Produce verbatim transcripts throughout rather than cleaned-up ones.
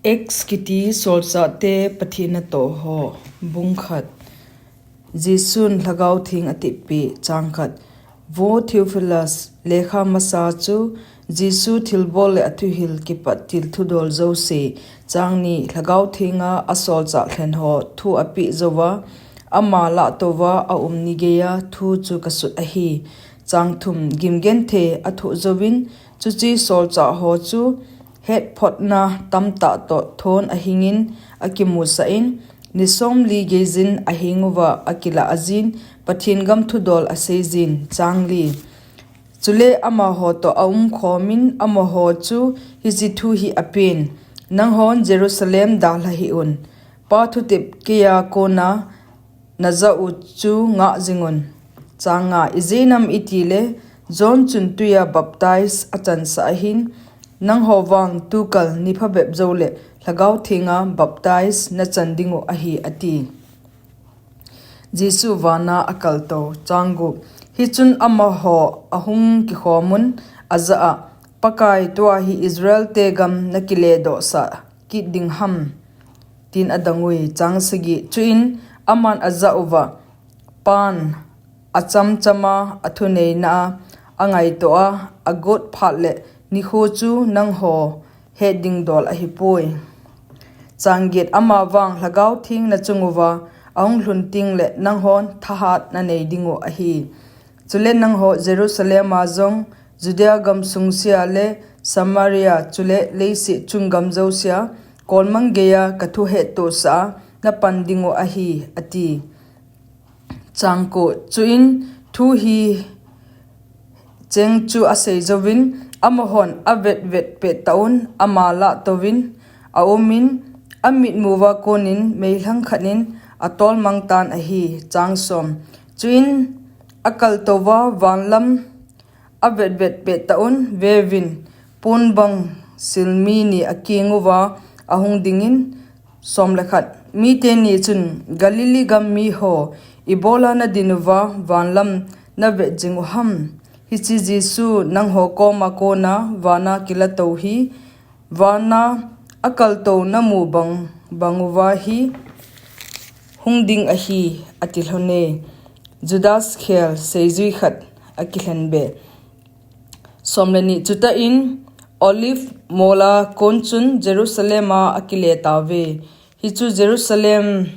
Acts kiti Solchahte Pathen natoh ho. Bung khat. Jesun Lhagao Theng atitpeh. Chang khat. Vo Theophilus, lekha masa chu Jesu thilbol le athuhil kipat til thudol jouse, chang ni, Lhagao Thenga asolchah lhen ho thu apeh jouva, ama lahtouva aum ni geiya thu chu kasut ahi. Chang thum. Gimgenthei athoh jouvin, chuche solchah ho chu hetphotna tamtah toh thon ahingin akimusah in, ni somli geijin ahenguva akilah ajin, Pathen gam thudol aseijin. Chang li. Chule amaho toh aumkhomin amaho chu hiche thu hi apen, Nanghon Jerusalem dalha hih un, Pa thutep keiya kona najah u chu ngah jingun. Chang nga. Ijeh inem itile John chun twiya baptize achansah ahin, nangho vang tukal ni phabep joule Lhagao Thenga baptize nachan dingu ahi, ati. Jesu vana akaltou. Chang gup. Hichun amaho ahung kikhomun, ajah a, Pakai, tua hi Israelte gam nakiledohsah kit ding ham, tin adongui. Chang sagi. Chuin aman ajah uva, Pan achamchama athuneinaa angaitoa agot phat le nikho chu nangho het ding dol ahipoi. Chang get. Amavang Lhagao Theng nachunguva ahung lhun tengle nanghon thahat nanei dingu ahi. Chule nangho Jerusalema jong, Judea gamsung sea le Samaria chule leiset chung gam jousea kolmang geiya kathu hettohsah a napan dingu ahi, ati. Chang ko. Chuin thu hicheng chu asei jouvin, amahon avetvet pettah un ama lahtouvin aumin, amitmuva konin meilhang khatnin atolmang tan ahi. Chang som. Chuin akaltouva vanlam avetvet pettah un, veuvin, ponbang silmi ni akinguva ahung dingin. Som le khat. Miteni chun, Galilee gam miho, ibola nadinuva vanlam navet jingu ham? Hiche Jesu nangho koma kona vana kilatou hi, vana akaltou namu bang banguva hi hung ding ahi, ati lhone. Judas khel seijui khat akilhenbe. Som le ni. Chutah in Olive mola kon chun Jerusalema akile tauve. Hichu Jerusalem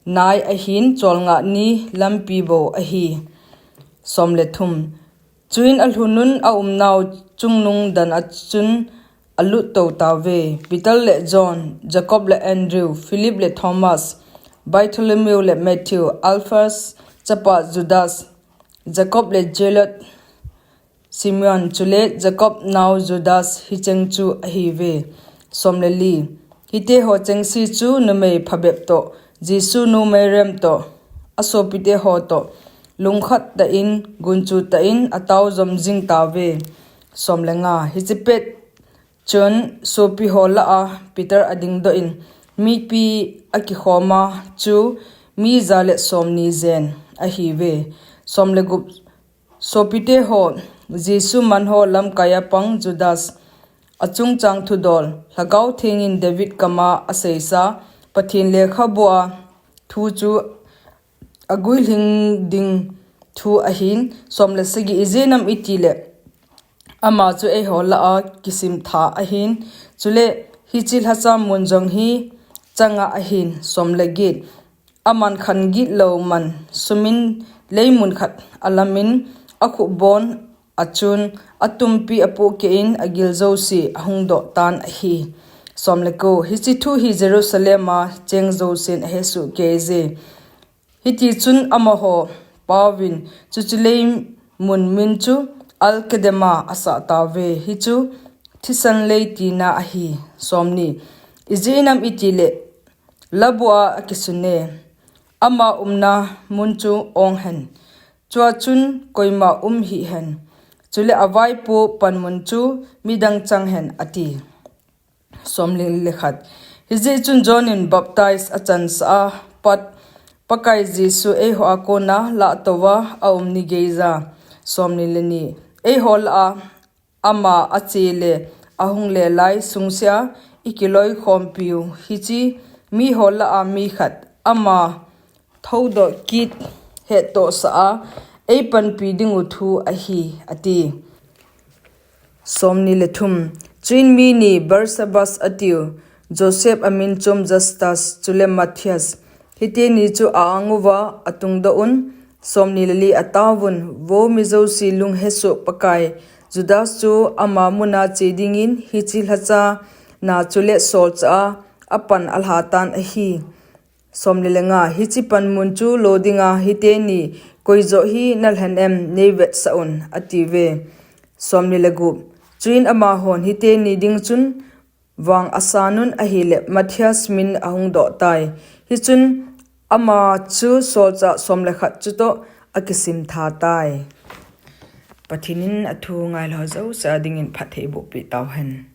nai ahin cholngah ni lampi bou ahi. Som le thum. Chuin alhunun aumnau chungnung dan a chun aluttou tauve. Peter le John, Jacob le Andrew, Philip le Thomas, Bartholomew le Matthew, Alphaeus chapa Judas, Jacob le Zealot Simeon, chule Jacob nau Judas, hicheng chu ahiuve. Som le li. Hiteho chengse chu numei phabep toh, Jesu nu Mariam toh, asopiteho toh, lungkhat tah in, gunchu tah in, ataojom jing tauve. Som le nga. Hiche pet chun sopiho lah a Peter adingdoh in, mipi akikhoma chu mi ja le somni jen ahiuve. Som le gup. Sopiteho, Jesu manho lamkaiya pang Judas, achungchang thudol, Lhagao Thengin David kama aseisa, Pathen lekhabua thu chu aguilhing ding thu ahin. Som le sagi. Ijeh inem itile ama chu eiho lah a kisimtha ahin, chule hiche lhacha mun jong hichanga ahin. Som le get. Aman khan gitlou man sumin leimun khat alamin, akhupbon achun, atumpi apohkeh in agil jouse ahungdoh tan ahi. Som le ko. Hiche thu hi Jerusalema cheng jousen ahesoh keije. Hitichun amaho paovin chuche leimun min chu Alkedema asah tauve. Hichu thisan lei tina ahi. Som ni. Ijeh inem itile labua akisune, ama umna mun chu onghen, chua chun koima um hihhen, chule avaipo panmun chu midang changhen, ati. Som le khat. Hijeh chun John in baptize achansah a pat Pakai Jesu eihoa kona lahtouva aum ni geija. Som ni le ni. Eiho lah a ama ache le ahung le lai sungsea ikiloikhompiu hiche miho lah a mi khat ama thoudoh kit hettohsah a eipanpi dingu thu ahi, ati. Chuin mi ni Barsabas atiu, Joseph amin chom Justus chule Matthias, hiteni chu a-anguva atungdoh un. Ataovun, Vo mi jouse lunghesoh Pakai, Judas chu ama muna che dingin hiche lhacha na chule solchah a apan alhatan ahi. Hiche panmun chu lo dinga hiteni koijoh hi nalhen em, neivetsah un, atiuve. Chuin amahon hiteni ding chun vang asanun ahile Matthias min ahung dohtai; hichun ama chu solchah somlekhat chutoh akisimthatai. Pathen in athu ngailou jouse a dingin phatthei eibohpeh tauhen.